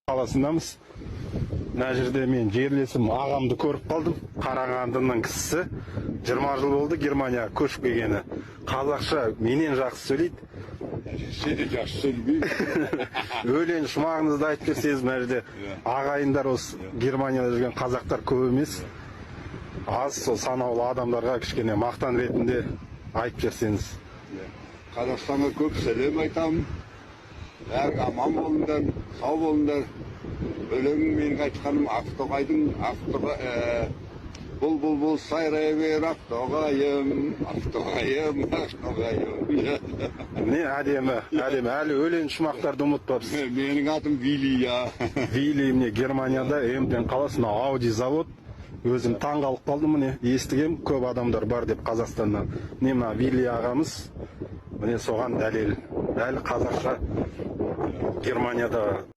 Қаласындамыз. Мына жерде мен жерлесім, ағамды көріп қалдым. Қарағандының кісісі, 20 жыл болды Германияға көшіп келгені. Қазақша менен жақсы сөйлейді. Сен де жақсы сөйлемейсің. Өлең шумағыңызды айтып берсеңіз. Мына жерде ағайындар, осы Германияда жүрген қазақтар көп емес, аз, сол санаулы адамдарға кішкене мақтан ретінде айтып берсеңіз. Қазақстанға көп сәлем айтамын. Бәрі аман болыңдар, сау болыңдар. Өлеңім, менің айтқаным Ақтоғайдың, Ақтоғай, бұл бұл бұл сайрай бер, Ақтоғайым, Ақтоғайым, Ақтоғайым. Не әдемі, әдемі! Әлі өлең шумақтарды ұмытпапсыз. Менің атым Вилия. Вилли. Міне, Германияда, Эмден қаласы, мынау Ауди завод. Өзім таң қалып қалдым. Міне, естігем, көп адамдар бар деп Қазақстаннан. Міне, мына Вилли ағамыз, міне, соған дәлел. Әлі қазақша Германияда.